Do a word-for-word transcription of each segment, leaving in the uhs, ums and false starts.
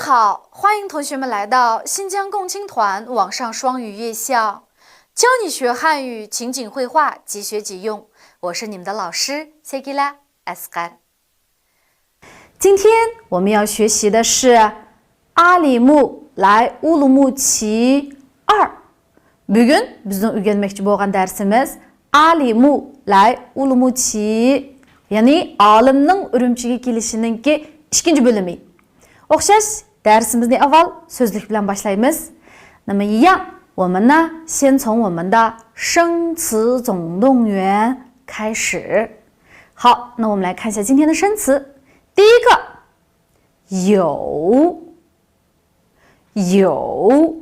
好，欢迎同学们来到新疆共青团网上双语夜校，教你学汉语情景会话，即学即用。我是你们的老师 Segila Asghar。今天我们要学习的是阿里木来乌鲁木齐二。بۈگۈن بىزنىڭ ئۆگەنمەكچى بولغان دەرسىمىز ئالىمۇ لاي ئۇلۇمۇچى، يەنى ئالىمنىڭ ئۈرۈمچىگە كېلىشىنىڭكى ئىككىنچى بۆلۈمى. ئوخشاش، دەرسىمىزنى ئاۋۋال سۆزلۈك بىلەن باشلايمىز. 那么一样，我们呢，先从我们的生词总动员开始。好，那我们来看一下今天的生词。第一个，有。 有.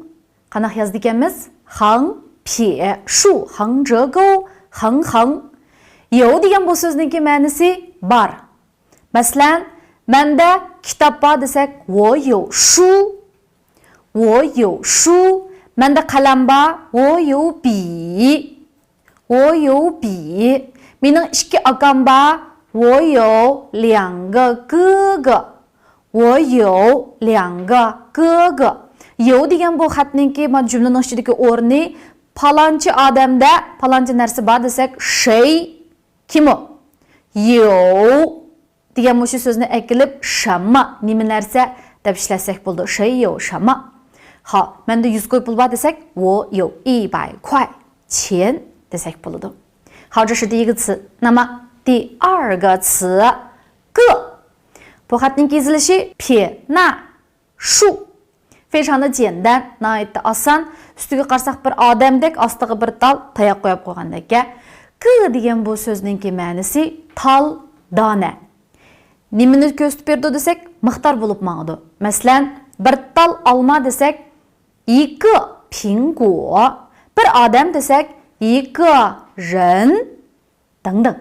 قانداق يازىدىكەنمىز؟ 横撇竖 横折钩 横横. 有 دېگەن بۇ سۆزنىڭكى مەنىسى بار. مەسىلەن، مەندە كىتاب بار دېسەك، 我有书. 我有书. مەندە قەلەم بار. 我有笔. 我有笔. مېنىڭ ئىككى ئاكام بار. 我有两个哥哥. 我有两个哥哥. 有 دېگەن بۇ خەتنىڭكى مانا جۈملىنىڭ ئىچىدىكى ئورنى پالانچى ئادەمدە پالانچى نەرسە بار دېسەك، 谁؟ كىم ئۇ؟ 有 دېگەن مۇشۇ سۆزنى ئەكېلىپ، 什么؟ نېمە نەرسە دەپ ئىشلەتسەك بولىدۇ. 谁有什么؟ ھا، مەندە يۈز كوي پۇل بار دېسەك، 我有一百块钱 دېسەك بولىدۇ. 好，这是第一个词。那么第二个词，个. بۇ خەتنىڭكى يېزىلىشى 撇捺竖. 非常的简单، ناھايىتى ئاسان. ئۈستىگە قارىساق بىر ئادەمدەك، ئاستىغا بىر تال تاياق قويۇپ قويغاندەك. 个 دېگەن بۇ سۆزنىڭكى مەنىسى تال، دانە. نېمىنى كۆرسىتىپ بېرىدۇ دېسەك، مىقدار بولۇپ ماڭىدۇ. مەسىلەن، بىر تال ئالما دېسەك، 一个苹果. بىر ئادەم دېسەك، 一个人. دىڭ دىڭ.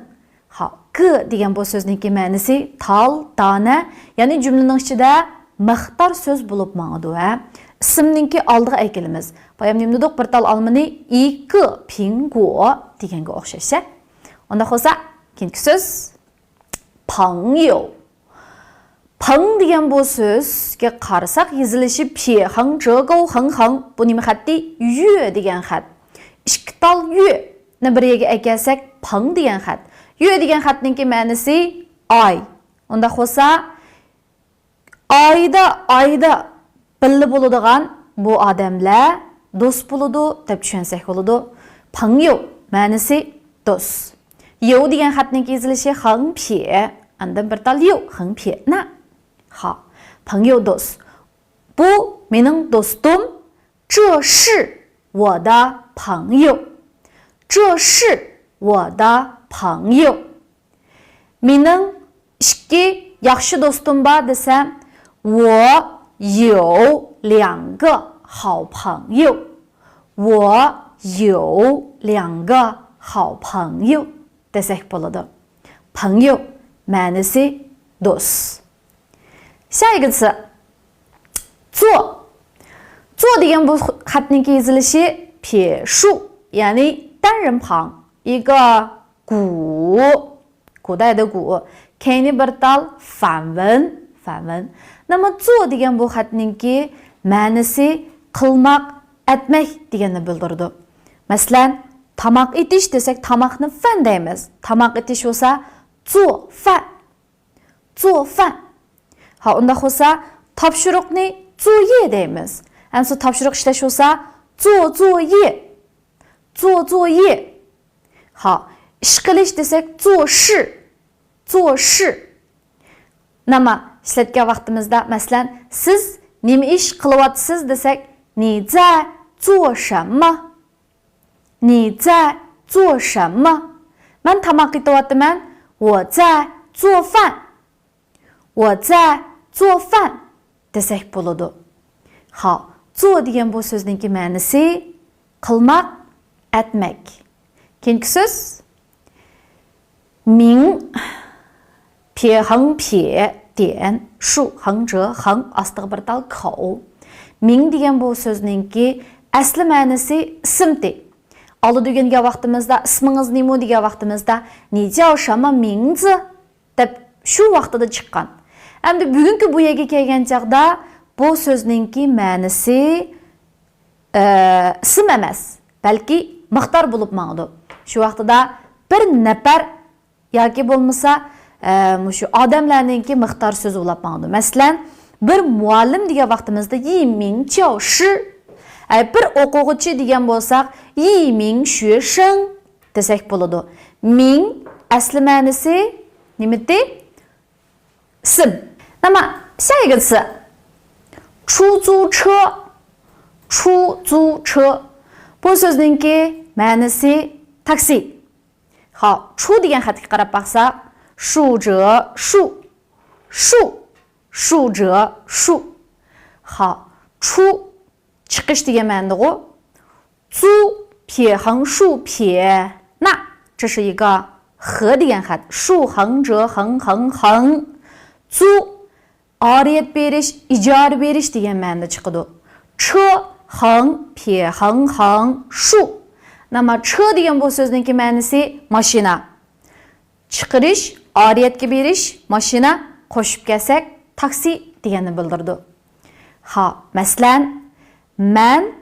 ھا، 个 دېگەن بۇ سۆزنىڭكى مەنىسى تال، دانە، يەنى جۈملىنىڭ ئىچىدە مىقدار سۆز بولۇپ ماڭىدۇ، ھە. ئىسىمنىڭكى ئالدىغا ئەكېلىمىز. بايام نېمە دېدۇق؟ بىر تال ئالمىنى 一个苹果 دېگەنگە ئوخشاش، ھە. ئۇنداق بولسا، كېيىنكى سۆز 朋友. 朋 دېگەن بۇ سۆزگە قارىساق، يېزىلىشى 撇横折钩横横. بۇ نېمە خەتتى؟ يۆ دېگەن خەت. ئىككى تال يۆنى بىر يەرگە ئەكەلسەك، 朋 دېگەن خەت. يۆ دېگەن خەتنىڭكى مەنىسى ئاي. ئۇنداق بولسا، ئايدا، ئايدا بىللە بولىدىغان بۇ ئادەملەر دوست بولىدۇ دەپ چۈشەنسەك بولىدۇ. 朋友 مەنىسى دوست. 友 دېگەن خەتنىڭكى يېزىلىشى 横撇، ئاندىن بىر تال يۆ، 横撇捺. ھا، 朋友 دوست. بۇ مېنىڭ دوستۇم. 这是我的朋友. 这是我的朋友. مېنىڭ ئىككى ياخشى دوستۇم بار دېسەم، 我有两个好朋友. 我有两个好朋友 دېسەك بولىدۇ. 朋友 مەنىسى دوست. 下一个词，坐. 坐 دېگەن بۇ خەتنىڭكى يېزىلىشى 撇竖، يەنى 单人旁، 一个古 古代的古. كەينى بىر تال 反文، 反文. 那么坐 دېگەن بۇ خەتنىڭكى مەنىسى قىلماق، ئەتمەك دېگەننى بىلدۈرىدۇ. مەسىلەن، تاماق ئېتىش دېسەك، تاماقنى 饭 دەيمىز. تاماق ئېتىش بولسا 做饭، 做饭. ھا، ئۇنداق بولسا، تاپشۇرۇقنى 作业 دەيمىز. ئەمسە تاپشۇرۇق ئىشلەش بولسا، 做作业، 做作业. ھا، ئىش قىلىش دېسەك، 做事، 做事. 那么 ئىشلەتكەن ۋاقتىمىزدا، مەسىلەن، سىز نېمە ئىش قىلىۋاتىسىز دېسەك، 你在做什么؟ 你在做什么؟ مەن تاماق ئېتىۋاتىمەن. 我在做饭. 我在做饭 دېسەك بولىدۇ. ھا، 做 دېگەن بۇ سۆزنىڭكى مەنىسى قىلماق، ئەتمەك. كېيىنكى سۆز 名، 撇横撇点竖横折横 ئاستىغا بىر تال 口. 名 دېگەن بۇ سۆزنىڭكى ئەسلى مەنىسى ئىسىمتى. ئالدىدا ئۆگەنگەن ۋاقتىمىزدا، ئىسمىڭىز نېمە دېگەن ۋاقتىمىزدا، 你叫什么名字 دەپ شۇ ۋاقتىدا چىققان. ئەمدى بۈگۈنكى بۇ يەرگە كەلگەن چاغدا بۇ سۆزنىڭكى مەنىسى، ئە، ئىسىم ئەمەس، بەلكى مىقدار بولۇپ ماڭىدۇ. شۇ ۋاقتىدا بىر نەپەر ياكى بولمىسا، ئە، مۇشۇ ئادەملەرنىڭكى مىقدار سۆزى بولاپ ماڭىدۇ. مەسىلەن، بىر مۇئەللىم دېگەن ۋاقتىمىزدا يى مىڭ چياۋ شى، ئە، بىر ئوقۇغۇچى دېگەن بولساق، يى مىڭ شۈ شېڭ دېسەك بولىدۇ. مىڭ ئەسلى مەنىسى نېمىتى؟ ئىسىم. 那么下一个词، چۇزۇچې، چۇزۇچې. بۇ سۆزنىڭكى مەنىسى تاكسى. ھا، چۇ دېگەن خەتكە قاراپ باقساق، شۇجې شۇ، شۇ، شۇجې شۇ. ھا، چۇ چىقىش دېگەن مەنىدىغۇ. 租، 撇横竖撇，那这是一个和 دېگەن خەت. 竖横折横横横。 租، ئارىيەت بېرىش، ئىجارە بېرىش دېگەن مەنىدە چىقىدۇ. 车横撇横横竖. 那么车 دېگەن بۇ سۆزنىڭكى مەنىسى ماشىنا. چىقىرىش، ئارىيەتكە بېرىش، ماشىنا، قوشۇپ كەلسەك تاكسى دېگەننى بىلدۈرىدۇ. ھا، مەسىلەن، مەن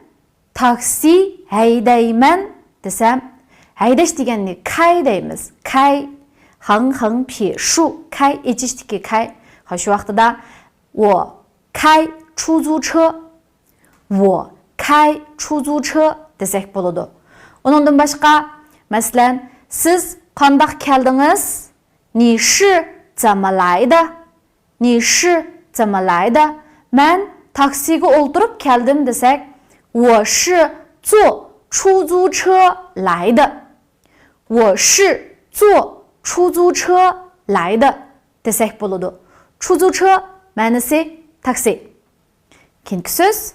تاكسى ھەيدەيمەن دېسەم، ھەيدەش دېگەننى كەي دەيمىز. كەي، خېڭ خېڭ پى شۇ، كەي ئېچىشتىكى كەي. ھا، شۇ ۋاقتىدا 我开出租车، 我开出租车 دېسەك بولىدۇ. ئۇنىڭدىن باشقا، مەسىلەن، سىز قانداق كەلدىڭىز؟ 你是怎么来的؟ 你是怎么来的？ مەن تاكسىغا ئولتۇرۇپ كەلدىم دېسەك، 我是坐出租车来的。 我是坐出租车来的 دېسەك بولىدۇ. 出租车 مەنىسى تاكسى. كېيىنكى سۆز،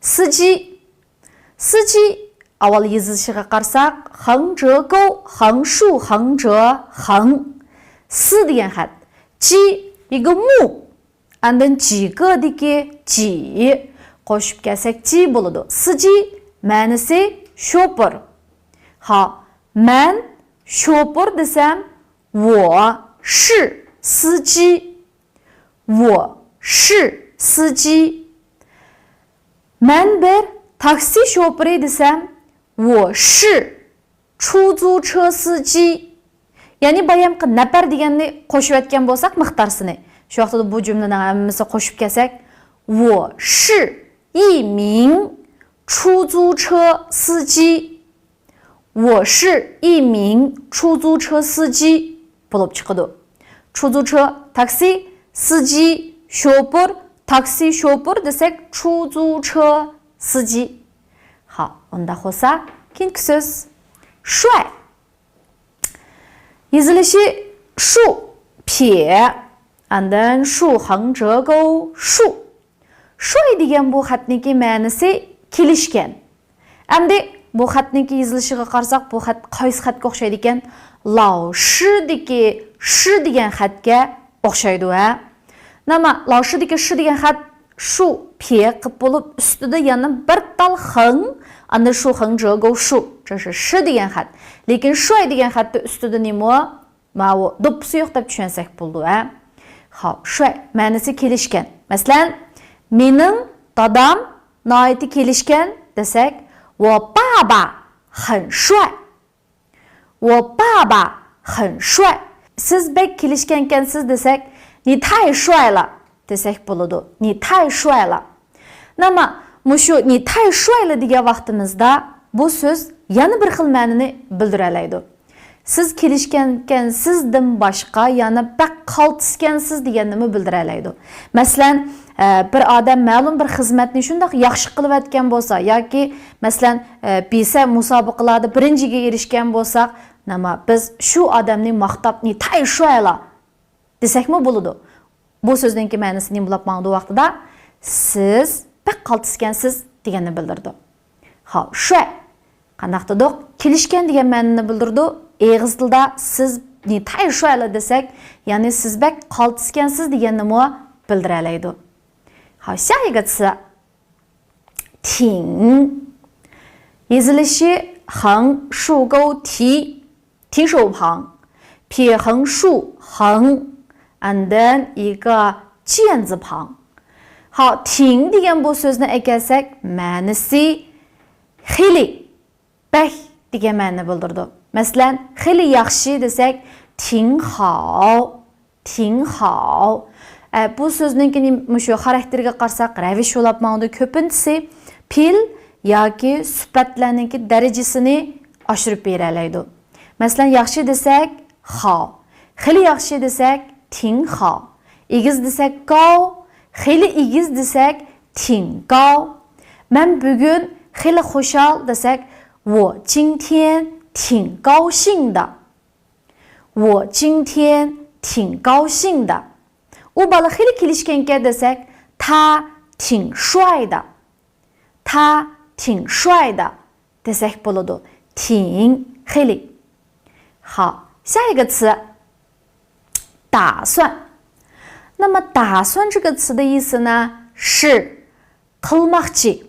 سىجى. سىجى ئاۋۋال يېزىلىشىغا قارىساق، خېڭ جې گوۋ، خېڭ شۇ، خېڭ جې خېڭ. سى دېگەن خەت. جى، 一个木. ئاندىن 几个دىكى جى. قوشۇپ كەلسەك جى بولىدۇ. سىجى مەنىسى شوپۇر. ھا، مەن شوپۇر دېسەم، 我是司机. 我是司机. مەن بىر تاكسى شوپۇرى دېسەم، 我是出租车司机. يەنى بايامقى نەپەر دېگەننى قوشۇۋەتكەن بولساق مىقدارسىنى. شۇ ۋاقتىدا بۇ جۈملىنىڭ ھەممىسى قوشۇپ كەلسەك، 我是一名出租车司机. 我是一名出租车司机 بولۇپ چىقىدۇ. 出租车 تاكسى، 司机 شوپۇر، تاكسى شوپۇر دېسەك، 出租车司机. ھا، ئۇنداق بولسا، كېيىنكى سۆز، شۇەي. يېزىلىشى شۇ، پيې، ئاندىن شۇ، خېڭ جې گوۋ، شۇ. شۇەي دېگەن بۇ خەتنىڭكى مەنىسى كېلىشكەن. ئەمدى بۇ خەتنىڭكى يېزىلىشىغا قارىساق، بۇ خەت قايسى خەتكە ئوخشايدىكەن؟ لاۋ شىدىكى شى دېگەن خەتكە ئوخشايدۇ، ھە؟ نېمە، لاۋ شىدىكى شى دېگەن خەت شۇ پيې قىپ بولۇپ، ئۈستىدە يەنە بىر تال خېڭ، ئاندىن شۇ خېڭ جې گوۋ شۇ، شى دېگەن خەت. لېكىن شۇەي دېگەن خەتتە ئۈستىدە نېمە؟ ماۋۇ دوپپىسى يوق دەپ چۈشەنسەك بولىدۇ، ھە؟ خاپ، شۇەي مەنىسى كېلىشكەن. مەسىلەن، مېنىڭ دادام ناھايىتى كېلىشكەن دېسەك، 我爸爸很帅. 我爸爸很帅. سىز بەك كېلىشكەنكەنسىز دېسەك، 你太帅了 دېسەك بولىدۇ. 你太帅了. نېمە، مۇشۇ 你太帅了 دېگەن ۋاقتىمىزدا بۇ سۆز يەنە بىر خىل مەنىنى بىلدۈرەلەيدۇ. سىز كېلىشكەنكەنسىزدىن باشقا يەنە بەك قالتىسكەنسىز دېگەننىمۇ بىلدۈرەلەيدۇ. مەسىلەن، ئە، بىر ئادەم مەلۇم بىر خىزمەتنى شۇنداق ياخشى قىلىۋەتكەن بولسا ياكى، مەسىلەن، ئە، بىسە مۇسابىقىلاردا بىرىنچىگە ئېرىشكەن بولساق، نېمە، بىز شۇ ئادەمنى ماختاپ، 你太帅了 دېسەكمۇ بولىدۇ. بۇ سۆزنىڭكى مەنىسى نېمە بولۇپ ماڭىدۇ ۋاقتىدا؟ سىز بەك قالتىسكەنسىز دېگەننى بىلدۈرىدۇ. خاۋ، شۇەي. قانداق دېدۇق؟ كېلىشكەن دېگەن مەنىنى بىلدۈرىدۇ. ئېغىز تىلدا سىز 你太帅了 دېسەك، يەنى سىز بەك قالتىسكەنسىز دېگەننىمۇ بىلدۈرەلەيدۇ. خاۋ، 下一个词. 挺. يېزىلىشى خېڭ شۇ گوۋ تى، 提手旁، 撇横竖横، and then 一个建字旁. ھا، تىڭ دېگەن بۇ سۆزنى ئەكەلسەك، مەنىسى خېلى، بەك دېگەن مەنىنى بىلدۈرىدۇ. مەسىلەن، خېلى ياخشى دېسەك، تىڭ خاۋ، تىڭ خاۋ. ئە، بۇ سۆزنىڭكى نېمە، مۇشۇ خاراكتېرىگە قارىساق، رەۋىشى بولاپ ماڭىدۇ. كۆپىنچىسى پېئىل ياكى سۈپەتلەرنىڭكى دەرىجىسىنى ئاشۇرۇپ بېرەلەيدۇ. مەسىلەن، ياخشى دېسەك، خاۋ. خېلى ياخشى دېسەك، تىڭ خاۋ. ئېگىز دېسەك، گاۋ. خېلى ئېگىز دېسەك، تىڭ گاۋ. مەن بۈگۈن خېلى خۇشال دېسەك، ۋو جىڭ تيەن تىڭ گاۋ شىڭ دە. ۋو جىڭ تيەن تىڭ گاۋ شىڭ دە. ئۇ بالا خېلى كېلىشكەنكەن دېسەك، تا تىڭ شۇاي دە. تا تىڭ شۇاي دە دېسەك بولىدۇ. تىڭ، خېلى. 好，下一个词，打算。那么打算这个词的意思呢，是 قىلماقچى.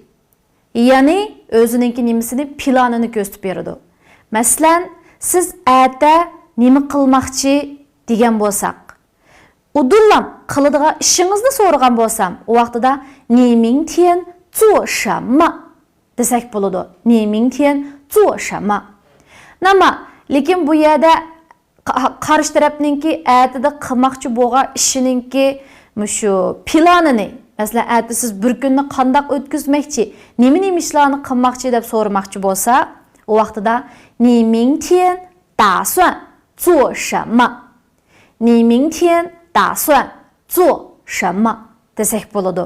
يەنى ئۆزىنىڭكى نېمىسىنى، پىلانىنى كۆرسىتىپ بېرىدۇ. مەسىلەن، سىز ئەتە نېمە قىلماقچى دېگەن بولساق، ئۇدۇللام قىلىدىغان ئىشىڭىزنى سورىغان بولسام، ئۇ ۋاقتىدا 你明天做什么 دېسەك بولىدۇ. 你明天做什么. نېمە؟ لېكىن بۇ يەردە قا-، قارشى تەرەپنىڭكى ئەتىدە قىلماقچى بولغان ئىشىنىڭكى مۇشۇ پىلانىنى، مەسىلەن، ئەتە سىز بىر كۈننى قانداق ئۆتكۈزمەكچى، نېمە-نېمە ئىشلارنى قىلماقچى دەپ سورىماقچى بولسا، ئۇ ۋاقتىدا 你明天打算做什么؟ 你明天打算做什么 دېسەك بولىدۇ.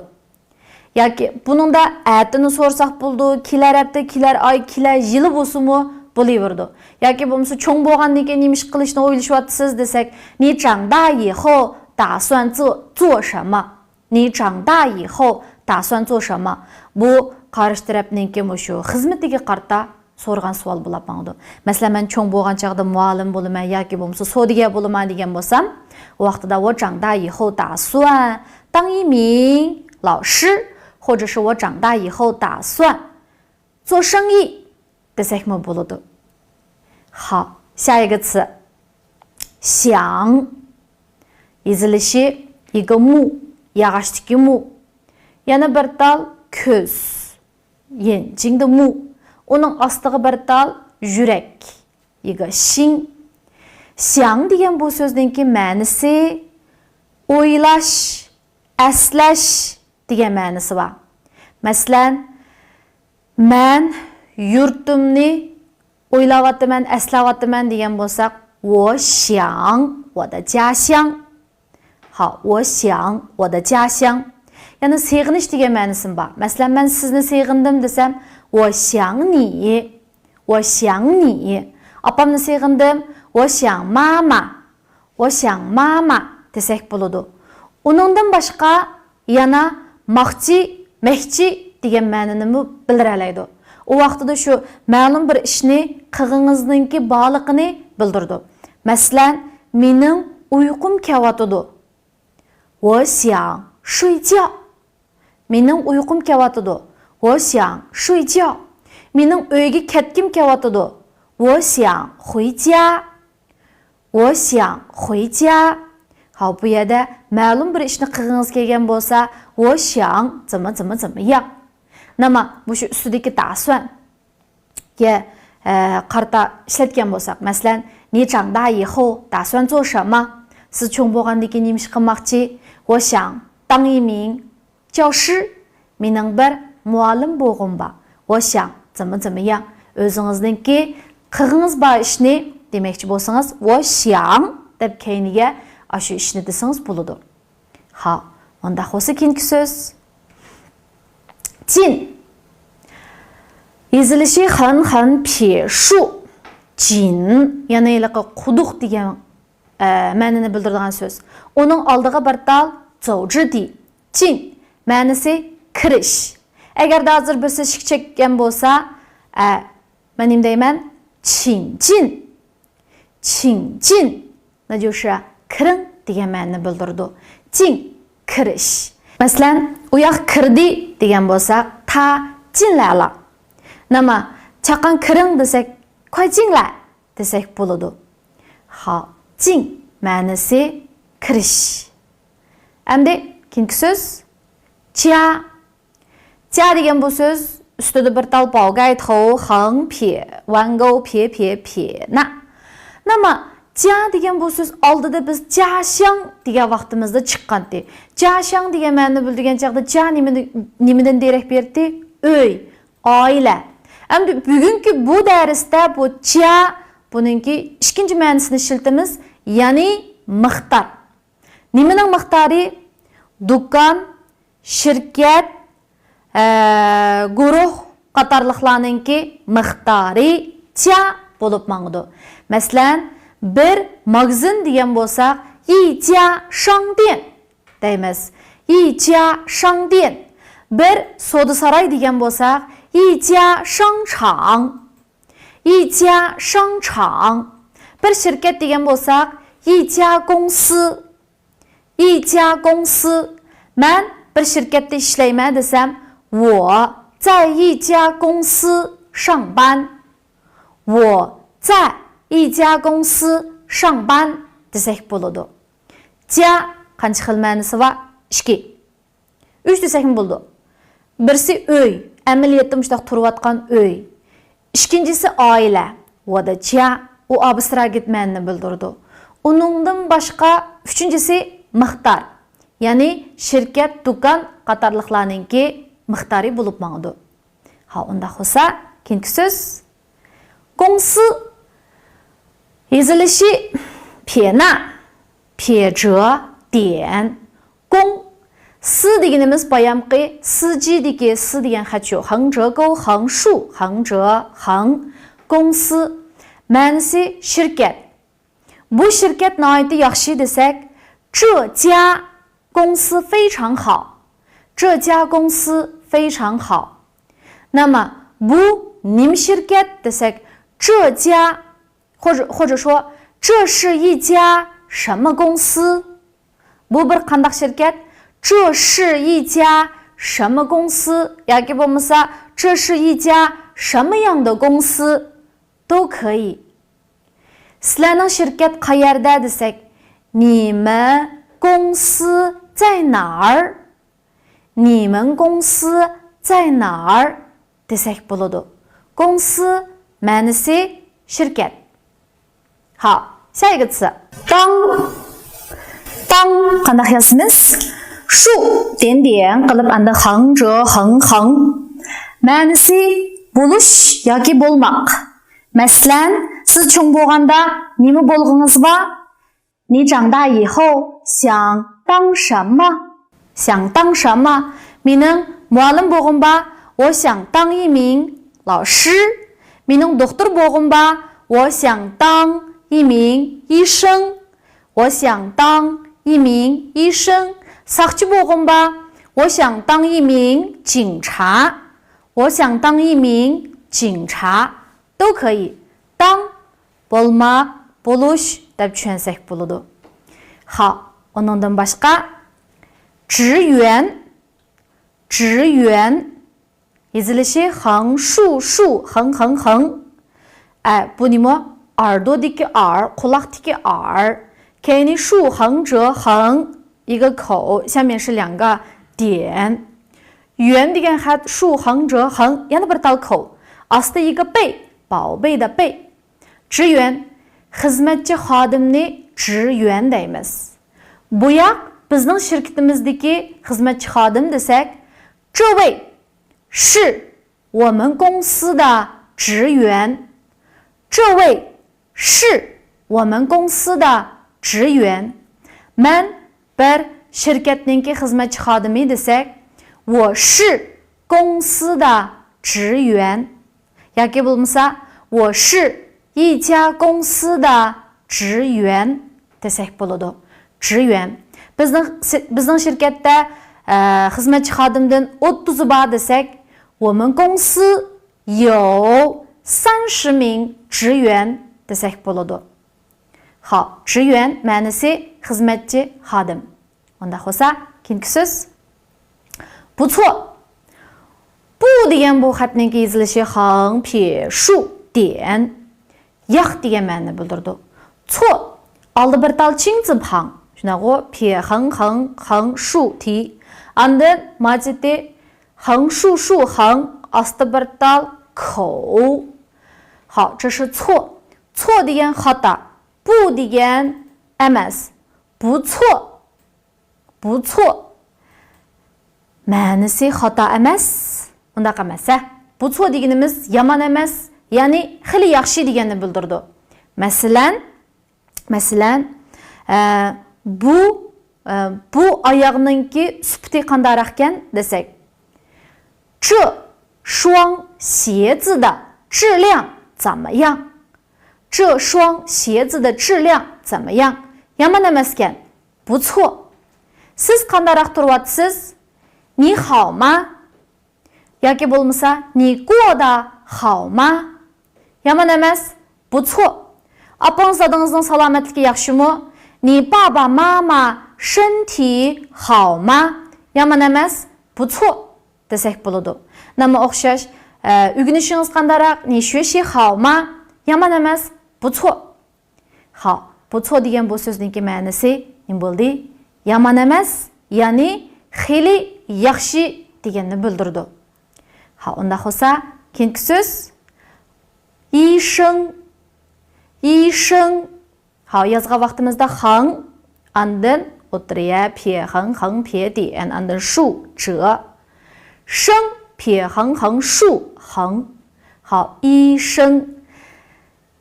ياكى بۇنىڭدا ئەتىنى سورىساق بولىدۇ، كېلەر ھەپتە، كېلەر ئاي، كېلەر يىلى بولسىمۇ بولۇۋېرىدۇ. ياكى بولمىسا چوڭ بولغاندىن كېيىن نېمە ئىش قىلىشنى ئويلىشىۋاتىسىز دېسەك، 你长大以后打算做做什么؟ 你长大以后打算做什么؟ بۇ قارشى تەرەپنىڭكى مۇشۇ خىزمىتىگە قارىتا سورىغان سوئال بولاپ ماڭىدۇ. مەسىلەن، مەن چوڭ بولغان چاغدا مۇئەللىم بولىمەن ياكى بولمىسا سودىگەر بولىمەن دېگەن بولسام، ئۇ ۋاقتىدا 我长大以后打算当一名老师، 或者是我长大以后打算做生意 دېسەكمۇ بولىدۇ. 好，下一个词，想. يېزىلىشى 一个木، ياغاچتىكى 木. يەنە بىر تال كۆز، 眼睛的目. ئۇنىڭ ئاستىغا بىر تال يۈرەك، 一个心. 想 دېگەن بۇ سۆزنىڭكى مەنىسى ئويلاش، ئەسلەش دېگەن مەنىسى بار. مەسىلەن، مەن يۇرتۇمنى ئويلاۋاتىمەن، ئەسلەۋاتىمەن دېگەن بولساق، 我想我的家乡. 好，我想我的家乡. يەنى سېغىنىش دېگەن مەنىسىمۇ بار. مەسىلەن، مەن سىزنى سېغىندىم دېسەم، 我想你، 我想你. ئاپامنى سېغىندىم، 我想妈妈، 我想妈妈 دېسەك بولىدۇ. ئۇنىڭدىن باشقا يەنە ماقچى، مەكچى دېگەن مەنىنىمۇ بىلدۈرەلەيدۇ. ئۇ ۋاقتىدا شۇ مەلۇم بىر ئىشنى قىلغىنىڭىزنىڭكى بارلىقىنى بىلدۈرىدۇ. مەسىلەن، مېنىڭ ئۇيقۇم كېلىۋاتىدۇ. 我想睡觉. مېنىڭ ئۇيقۇم كېلىۋاتىدۇ. 我想睡觉. مېنىڭ ئۆيگە كەتكۈم كېلىۋاتىدۇ. 我想回家. 我想回家. 好، بۇ يەردە مەلۇم بىر ئىشنى قىلغىڭىز كەلگەن بولسا، 我想怎么怎么怎么样. 那么، مۇشۇ ئۈستىدىكى 打算 گە، ئە، قارىتا ئىشلەتكەن بولساق، مەسىلەن، 你长大以后打算做什么؟ سىز چوڭ بولغاندىن كېيىن نېمە ئىش قىلماقچى؟ 我想当一名教师. مېنىڭ بىر مۇئەللىم بولغۇم بار. 我想怎么怎么样. ئۆزىڭىزنىڭكى قىلغىڭىز بار ئىشنى دېمەكچى بولسىڭىز، 我想 دەپ كەينىگە ئاشۇ ئىشنى دېسىڭىز بولىدۇ. ھا، ئۇنداق بولسا كېيىنكى سۆز. 进. يېزىلىشى 横横撇竖. 进. يەنە ھېلىقى قۇدۇق دېگەن، ئە، مەنىنى بىلدۈرىدىغان سۆز. ئۇنىڭ ئالدىغا بىر تال 走之地. 进. مەنىسى كىرىش. ئەگەردە ھازىر بىرسى شىك چەككەن بولسا، ئە، مەن نېمە دەيمەن؟ 请进. 请进. 那就是 كىرىڭ دېگەن مەنىنى بىلدۈرىدۇ. 进 كىرىش. مەسىلەن، ئۇ ياق كىردى دېگەن بولساق، 他进来了. 那么 چاققان كىرىڭ دېسەك، 快进来 دېسەك بولىدۇ. 好، 进 مەنىسى كىرىش. ئەمدى كېيىنكى سۆز. 加. 加 دېگەن بۇ سۆز ئۈستىدە بىر تال 宝盖头横撇، 弯钩撇撇撇捺. نېمە؟ 加 دېگەن بۇ سۆز ئالدىدا بىز 家乡 دېگەن ۋاقتىمىزدا چىققانتى. 家乡 دېگەن مەنىنى بىلدۈرگەن چاغدا 家 نېمىنى، نېمىدىن دېرەك بېرىتتى؟ ئۆي، ئائىلە. ئەمدى بۈگۈنكى بۇ دەرستە بۇ 家 بۇنىڭكى ئىككىنچى مەنىسىنى ئىشلىتىمىز، يەنى مىقدار. نېمىنىڭ مىقدارى؟ دۇكان، شىركەت، ئە، گۇرۇھ قاتارلىقلارنىڭكى مىقدارى 家 بولۇپ ماڭىدۇ. مەسىلەن، بىر ماگىزىن دېگەن بولساق، 一家商店 دەيمىز. 一家商店. بىر سودا ساراي دېگەن بولساق، 一家商场. 一家商场. بىر شىركەت دېگەن بولساق، 一家公司. 一家公司. مەن بىر شىركەتتە ئىشلەيمەن دېسەم، 我在一家公司上班. 我在一家公司上班 دېسەك بولىدۇ. 家 قانچە خىل مەنىسى بار؟ ئىككى. ئۈچ دېسەكمۇ بولىدۇ. بىرسى ئۆي، ئەمەلىيەتتە مۇشۇنداق تۇرۇۋاتقان ئۆي. ئىككىنچىسى ئائىلە، 我的家، ئۇ ئابستراكت مەنىنى بىلدۈرىدۇ. ئۇنىڭدىن باشقا ئۈچىنچىسى مىقدار، يەنى شىركەت، دۇكان قاتارلىقلارنىڭكى مىقدارى بولۇپ ماڭىدۇ. ھا، ئۇنداق بولسا، كېيىنكى سۆز. 公司 يېزىلىشى 撇捺، 撇捺点. 公司 دېگىنىمىز بايامقى 司机 دىكى 司 دېگەن خەت شۇ. 横折钩، 横竖، 横折، 横. 公司. مەنىسى شىركەت. بۇ شىركەت ناھايىتى ياخشى دېسەك، 这家公司非常好. 这家公司非常好. نېمە؟ بۇ نېمە شىركەت دېسەك، 这家 或者، 或者说，这是一家什么公司؟ بۇ بىر قانداق شىركەت؟ 这是一家什么公司 ياكى بولمىسا، 这是一家什么样的公司 都可以. سىلەرنىڭ شىركەت قەيەردە دېسەك، 你们公司在哪儿؟ 你们公司在哪儿 دېسەك بولىدۇ. 公司 مەنىسى شىركەت. ھا، 下一个词. 当. 当 قانداق يازىمىز؟ 竖点点 قىلىپ ئاندىن 横折، 横، 横. مەنىسى بولۇش ياكى بولماق. مەسىلەن، سىز چوڭ بولغاندا نېمە بولغىڭىز بار؟ 你长大以后想当什么？想当什么？ مېنىڭ مۇئەللىم بولغۇم بار، 我想当一名老师. مېنىڭ دوختۇر بولغۇم بار، 我想当一名医生. 我想当一名医生. ساقچى بولغۇم بار، 我想当一名警察. 我想当一名警察. 都可以. 当 بولماق، بولۇش دەپ چۈشەنسەك بولىدۇ. ھا، ئۇنىڭدىن باشقا، 职员. 职员. يېزىلىشى 横竖竖، 横横横. ئە، بۇ نېمە؟ 耳朵دىكى 耳، قۇلاقتىكى 耳. كەينى 竖横折横 一个口，下面是两个点. 员 دېگەن خەت 竖横折横 يەنە بىر تال 口. ئاستى 一个贝، 宝贝的贝. 职员. خىزمەتچى خادىمنى 职员 دەيمىز. بۇ ياق بىزنىڭ شىركىتىمىزدىكى خىزمەتچى خادىم دېسەك، 这位是 我们公司的职员. 这位是我们公司的职员. مەن بىر شىركەتنىڭكى خىزمەتچى خادىمى دېسەك، 我是公司的职员. ياكى بولمىسا، 我是一家公司的职员 دېسەك بولىدۇ. 职员. بىزنىڭ، بىزنىڭ شىركەتتە، ئە، خىزمەتچى خادىمدىن ئوتتۇزى بار دېسەك، 我们公司有三十名职员 دېسەك بولىدۇ. ھا، 职员 مەنىسى خىزمەتچى خادىم. ئۇنداق بولسا، كېيىنكى سۆز. 不错. 不 دېگەن بۇ خەتنىڭكى يېزىلىشى 横撇竖点. ياق دېگەن مەنىنى بىلدۈرىدۇ. 错. ئالدى بىر تال 金字旁. شۇنداقغۇ؟ 撇横横横竖提. ئاندىن ماجىتى، 横竖竖، 横، ئاستى بىر تال، 口. 好，这是错. 错 دېگەن خاتا. 不 دېگەن ئەمەس. 不错. 不错. مەنىسى خاتا ئەمەس. ئۇنداق ئەمەس، ھە. 不错 دېگىنىمىز يامان ئەمەس، يەنى خېلى ياخشى دېگەننى بىلدۈرىدۇ. مەسىلەن، مەسىلەن، ئە، بۇ، ئە، بۇ ئاياغنىڭكى سۈپىتى قانداقراقكەن دېسەك، 这双鞋子的质量怎么样؟ 这双鞋子的质量怎么样？ يامان ئەمەسكەن. 不错. سىز قانداقراق تۇرۇۋاتىسىز؟ 你好吗؟ ياكى بولمىسا، 你过得好吗؟ يامان ئەمەس. 不错. ئاپىڭىز دادىڭىزنىڭ سالامەتلىكى ياخشىمۇ؟ 你爸爸妈妈身体好吗؟ يامان ئەمەس. 不错. دېسەك بولىدۇ. نېمە ئوخشاش، ئە، ئۆگىنىشىڭىز قانداقراق؟ 你学习好吗؟ يامان ئەمەس. 不错. 好، 不错 دېگەن بۇ سۆزنىڭكى مەنىسى نېمە بولدى؟ يامان ئەمەس، يەنى خېلى ياخشى دېگەننى بىلدۈرىدۇ. 好، ئۇنداق بولسا، كېيىنكى سۆز. 医生. 医生. 好، يازغان ۋاقتىمىزدا 横، ئاندىن ئوتتۇرىيە 撇، 横، 横撇 点، ئاندىن 竖، 折. 生، 撇横横竖，横. 好，医生.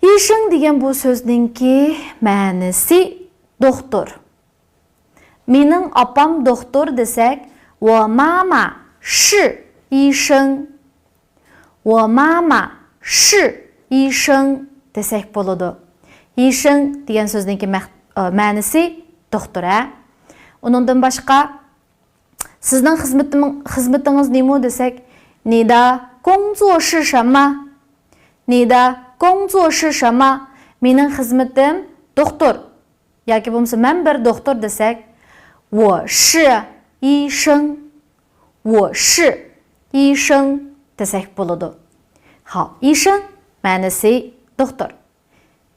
医生 دېگەن بۇ سۆزنىڭكى مەنىسى دوختۇر. مېنىڭ ئاپام دوختۇر دېسەك، 我妈妈是医生. 我妈妈是医生 دېسەك بولىدۇ. 医生 دېگەن سۆزنىڭكى مەق-، ئە، مەنىسى دوختۇر، ھە. ئۇنىڭدىن باشقا، سىزنىڭ خىزمىتىڭ-، خىزمىتىڭىز نېمە دېسەك، 你的工作是什么؟ 你的工作是什么؟ مېنىڭ خىزمىتىم دوختۇر. ياكى بولمىسا مەن بىر دوختۇر دېسەك، 我是医生. 我是医生 دېسەك بولىدۇ. 好، 医生 مەنىسى دوختۇر.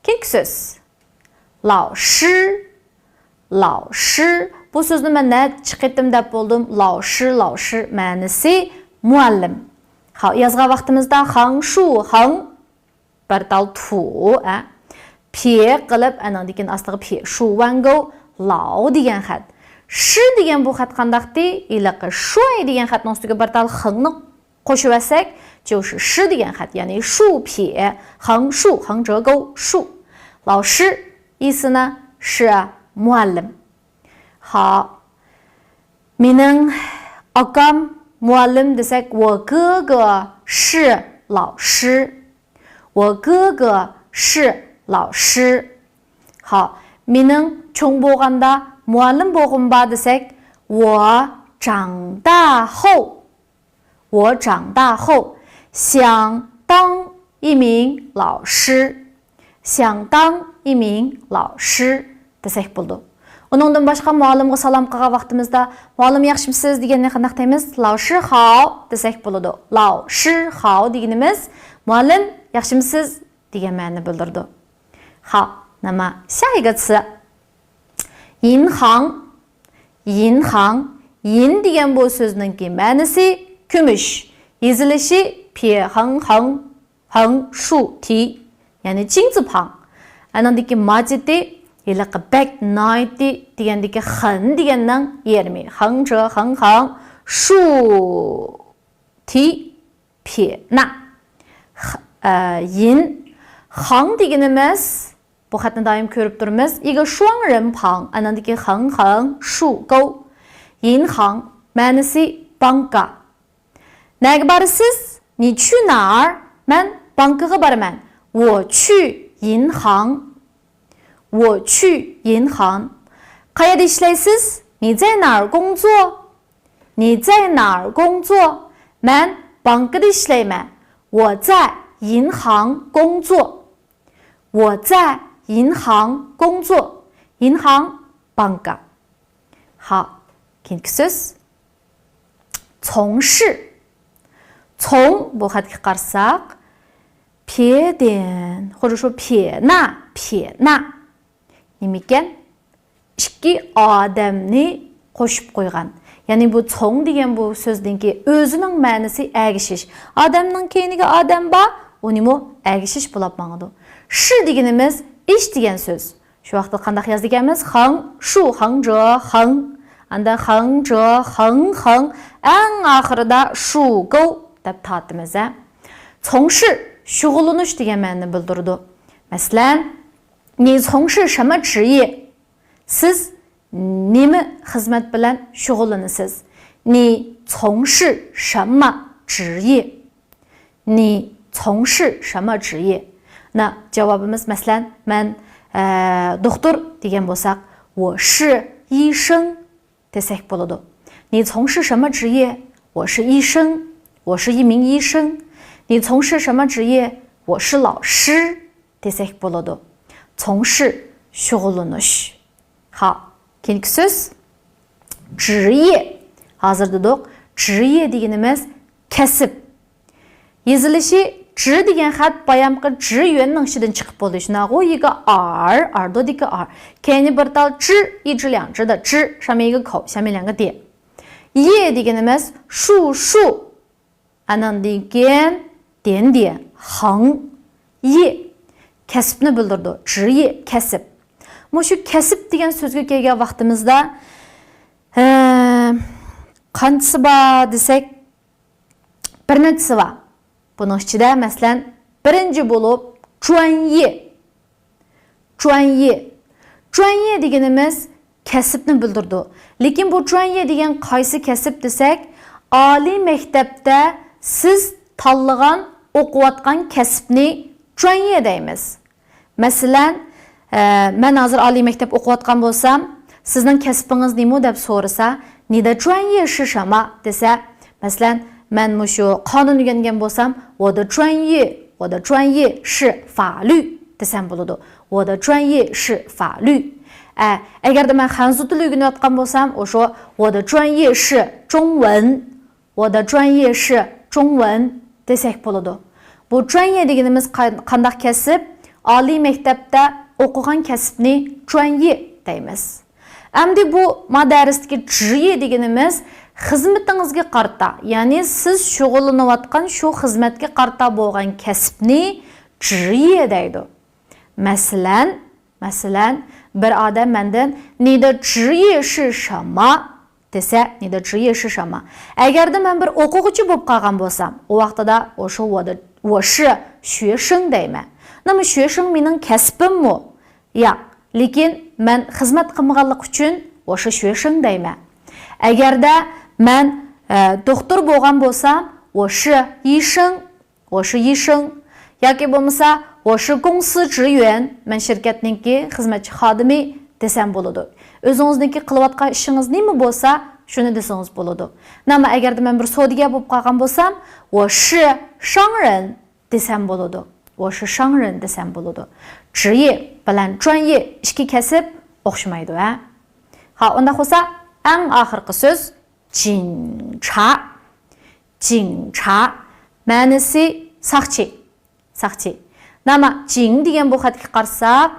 كېيىنكى سۆز. 老师. 老师. بۇ سۆزنى مەن نەچچە قېتىم دەپ بولدۇم. 老师، 老师 مەنىسى مۇئەللىم. 好، يازغان ۋاقتىمىزدا 横竖横 بىر تال 土، ئە. 撇 قىلىپ، ئەنىڭدىن كېيىن ئاستىغا 撇، 竖 弯钩، 老 دېگەن خەت. 师 دېگەن بۇ خەت قانداقتى؟ ھېلىقى 帅 دېگەن خەتنىڭ ئۈستىگە بىر تال 横نى قوشۇۋەتسەك، 就是师 دېگەن خەت، يەنى 竖撇، 横竖، 横折钩竖. 老师 ئىسىنا 师 مۇئەللىم. 好. مېنىڭ ئاكام مۇئەللىم دېسەك، 我哥哥是老师. 我哥哥是老师. 好. مېنىڭ چوڭ بولغاندا مۇئەللىم بولغۇم بار دېسەك، 我长大后 我长大后想当一名老师. 想当一名老师 دېسەك بولىدۇ. ئۇنىڭدىن باشقا مۇئەللىمغا سالام قىلغان ۋاقتىمىزدا، مۇئەللىم ياخشىمسىز دېگەننى قانداق دەيمىز؟ 老师好 دېسەك بولىدۇ. 老师好 دېگىنىمىز مۇئەللىم ياخشىمسىز دېگەن مەنىنى بىلدۈرىدۇ. 好，那么下一个词. 银行. 银行. 银 دېگەن بۇ سۆزنىڭكى مەنىسى كۈمۈش. يېزىلىشى 撇横横横竖提، يەنى 金字旁. ئانىڭدىكى ماجىتى ھېلىقى بەك ناھايىتى دېگەندىكى 很 دېگەننىڭ يېرىمى. 横折横横竖提 撇捺. خ-، ئە، 银. 行 دېگىنىمىز، بۇ خەتنى دائىم كۆرۈپ تۇرىمىز. 一个双人旁، ئانىڭدىكى 横横竖钩. 银行 مەنىسى بانكا. نەگە بارىسىز؟ 你去哪儿؟ مەن بانكىغا بارىمەن. 我去银行. 我去银行. قەيەردە ئىشلەيسىز؟ 你在哪儿工作؟ 你在哪儿工作？ مەن بانكىدا ئىشلەيمەن. 我在银行工作. 我在银行工作. 银行 بانكا. 好，كېيىنكى سۆز. 从事. 从 بۇ خەتكە قارىساق، 撇点، خۇددى شۇ 撇捺، 撇捺. نېمىكەن؟ ئىككى ئادەمنى قوشۇپ قويغان. يەنى بۇ 从 دېگەن بۇ سۆزنىڭكى ئۆزىنىڭ مەنىسى ئەگىشىش. ئادەمنىڭ كەينىگە ئادەم بار، ئۇنىمۇ ئەگىشىش بولاپ ماڭىدۇ. 是 دېگىنىمىز ئىش دېگەن سۆز. شۇ ۋاقىتتا قانداق يازىدىكەنمىز؟ 横竖横折横. ئاندىن 横折横横، ئەڭ ئاخىرىدا 竖钩 دەپ تارتىمىز ھە. 从事 شۇغۇللىنىش دېگەن مەنىنى بىلدۈرىدۇ. مەسىلەن، 你从事什么职业؟ سىز نېمە خىزمەت بىلەن شۇغۇللىنىسىز؟ 你从事什么职业؟ 你从事什么职业؟ نا، جاۋابىمىز، مەسىلەن، مەن، ئە، دوختۇر دېگەن بولساق، 我是医生 دېسەك بولىدۇ. 你从事什么职业؟ 我是医生. 我是一名医生. 你从事什么职业？ 我是老师 دېسەك بولىدۇ. 从事 شۇغۇللىنىش. ھا، كېيىنكى سۆز 职业. ھازىر دېدۇق، 职业 دېگىنىمىز كەسىپ. يېزىلىشى 职 دېگەن خەت بايامقى 职员نىڭ ئىچىدىن چىقىپ بولدى. شۇنداقغۇ؟ 一个 r، 耳朵的一个 r. كەينى بىر تال 支، 一支两支的支，上面一个口，下面两个点. 业 دېگىنىمىز 竖竖. ئاناندىن كېيىن 点点横. 业 كەسىپنى بىلدۈرىدۇ. 职业 كەسىپ. مۇشۇ كەسىپ دېگەن سۆزگە كەلگەن ۋاقتىمىزدا، ھە، قانچىسى بار دېسەك، بىر نەچچىسى بار. بۇنىڭ ئىچىدە، مەسىلەن، بىرىنچى بولۇپ، 专业. 专业. 专业 دېگىنىمىز كەسىپنى بىلدۈرىدۇ. لېكىن بۇ 专业 دېگەن قايسى كەسىپ دېسەك، ئالىي مەكتەپتە سىز تاللىغان، ئوقۇۋاتقان كەسىپنى 专业 دەيمىز. مەسىلەن، ئە، مەن ھازىر ئالىي مەكتەپ ئوقۇۋاتقان بولسام، سىزنىڭ كەسپىڭىز نېمە دەپ سورىسا، 你的专业是什么 دېسە، مەسىلەن، مەن مۇشۇ قانۇن ئۆگەنگەن بولسام، 我的专业، 我的专业是法律 دېسەم بولىدۇ. 我的专业是法律. ئە، ئەگەردە مەن خەنزۇ تىلى ئۆگىنىۋاتقان بولسام، ئوشۇ 我的专业是中文. 我的专业是中文 دېسەك بولىدۇ. بۇ 专业 دېگىنىمىز قا-، قانداق كەسىپ؟ ئالىي مەكتەپتە ئوقۇغان كەسىپنى 专业 دەيمىز. ئەمدى بۇ ما دەرستىكى 职业 دېگىنىمىز خىزمىتىڭىزگە قارىتا، يەنى سىز شۇغۇللىنىۋاتقان شۇ خىزمەتكە قارىتا بولغان كەسىپنى 职业 دەيدۇ. مەسىلەن، مەسىلەن، بىر ئادەم مەندىن، 你的职业是什么؟ دېسە، 你的职业是什么؟ ئەگەردە مەن بىر ئوقۇغۇچى بولۇپ قالغان بولسام، ئۇ ۋاقتىدا، 我说我的، 我是学生 دەيمەن. 那么学生 مېنىڭ كەسپىممۇ؟ ياق، لېكىن مەن خىزمەت قىلمىغانلىقى ئۈچۈن، 我是学生 دەيمەن. ئەگەردە مەن، ئە، دوختۇر بولغان بولسام، 我是医生. 我是医生. ياكى بولمىسا، 我是公司职员، مەن شىركەتنىڭكى خىزمەتچى خادىمى دېسەم بولىدۇ. ئۆزىڭىزنىڭكى قىلىۋاتقان ئىشىڭىز نېمە بولسا، شۇنى دېسىڭىز بولىدۇ. نەمە ئەگەردە مەن بىر سودىگەر بولۇپ قالغان بولسام، 我是商人 دېسەم بولىدۇ. 我是商人 دېسەم بولىدۇ. 职业 بىلەن 专业 ئىككى كەسىپ ئوخشىمايدۇ ھە. ھا، ئۇنداق بولسا، ئەڭ ئاخىرقى سۆز، 警察. 警察. مەنىسى ساقچى. ساقچى. ناما، 警 دېگەن بۇ خەتكە قارىساق،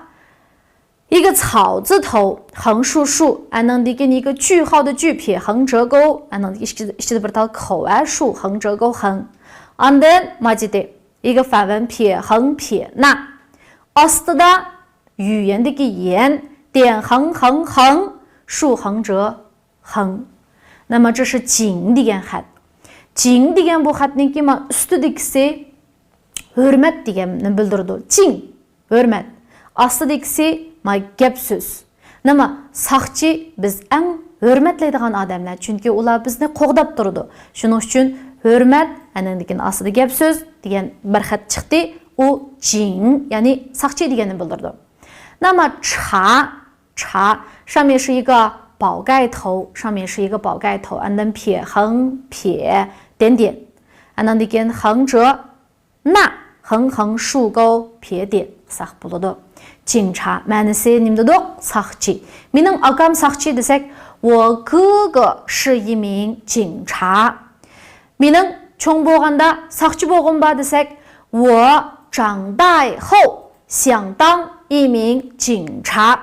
一个草字头، 横竖竖، ئانىڭدىن كېيىن 一个句号的句، 撇横折钩، ئانىڭدىن كېيىن ئىچىدە، ئىچىدە بىر تال 口 ھە، 竖横折钩横. ئاندىن ماجىدى، 一个反文， 撇横撇捺. ئاستىدا يۈيۈەندىكى يۈەن، 点横横横، 竖横折 横. ناما، 这是警 دېگەن خەت. 警 دېگەن بۇ خەتنىڭكى ما ئۈستىدىكىسى ھۆرمەت دېگەننى بىلدۈرىدۇ. 敬، ھۆرمەت. ئاستىدىكىسى ما گەپ سۆز. ناما، ساقچى بىز ئەڭ ھۆرمەتلەيدىغان ئادەملەر، چۈنكى ئۇلار بىزنى قوغداپ تۇرىدۇ. شۇنىڭ ئۈچۈن ھۆرمەت، ئانىڭدىن كېيىن ئاستىدا گەپ سۆز دېگەن بىر خەت چىقتى. ئۇ 警، يەنى ساقچى دېگەننى بىلدۈرىدۇ. 那么茶 茶，上面是一个宝盖头，上面是一个宝盖头，ئاندىن 撇横撇点点. ئاندىن كېيىن 横折捺، 横横竖钩撇点 قىلساق بولىدۇ. 警察 مەنىسى نېمە دېدۇق؟ ساقچى. مېنىڭ ئاكام ساقچى دېسەك، 我哥哥是一名警察. مېنىڭ چوڭ بولغاندا ساقچى بولغۇم بار دېسەك، 我长大后想当一名警察.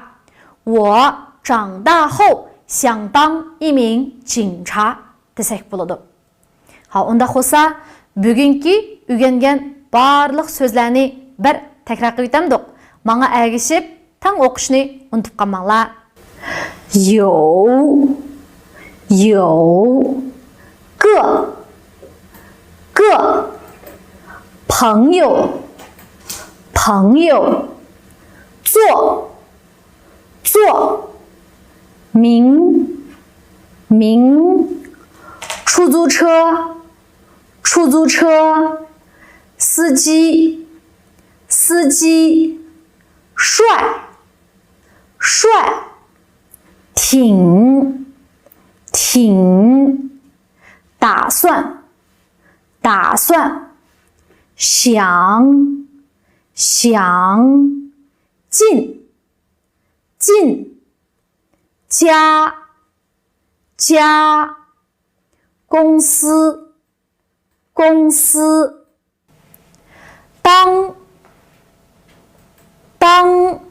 我长大后相当一名警察 دېسەك بولىدۇ. ھا، ئۇنداق بولسا، بۈگۈنكى ئۆگەنگەن بارلىق سۆزلەرنى بىر تەكرار قىلىۋېتەمدۇق؟ ماڭا ئەگىشىپ، تەڭ ئوقۇشنى ئۇنتۇپ قالماڭلار. 有，有，个，个，朋友，朋友，坐，坐，名，名，出租车，出租车，司机，司机，帅，帅，挺，挺，打算，打算，想，想，进，进，家，家，公司，公司，当，当，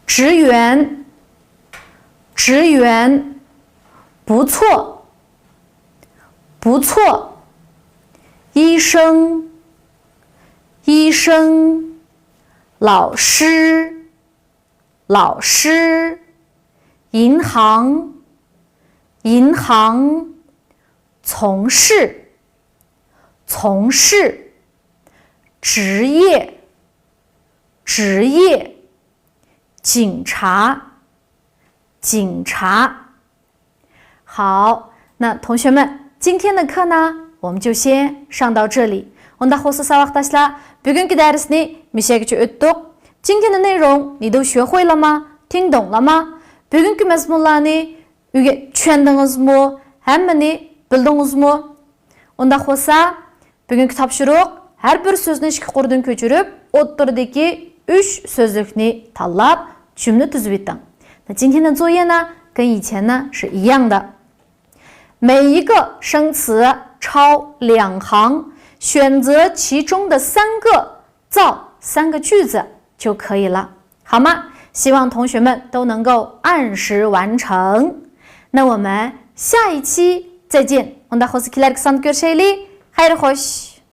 职员，职员，不错，不错，医生，医生，老师，老师，银行，银行，从事，从事，职业，职业，警察，警察。好，那同学们，今天的课呢，我们就先上到这里。 ئۇنداق بولسا ساۋاقداشلار، بۈگۈنكى دەرسنى مۇشۇ يەرگىچە ئۆتتۇق. 今天的内容你都学会了吗？听懂了吗？ بۈگۈنكى مەزمۇنلارنى ئۆگە-، چۈشەندىڭىزمۇ؟ ھەممىنى بىلدىڭىزمۇ؟ ئۇنداق بولسا، بۈگۈنكى تاپشۇرۇق، ھەر بىر سۆزنى ئىككى قۇردىن كۆچۈرۈپ، ئوتتۇرىدىكى ئۈچ سۆزلۈكنى تاللاپ، جۈملە تۈزۈۋېتىڭ. 那今天的作业呢，跟以前呢是一样的。 每一个生词抄两行，选择其中的三个造三个句子就可以了，好吗？希望同学们都能够按时完成。那我们下一期再见。 ئۇنداق بولسا كېلەركى ساندا كۆرۈشەيلى. خەير خوش.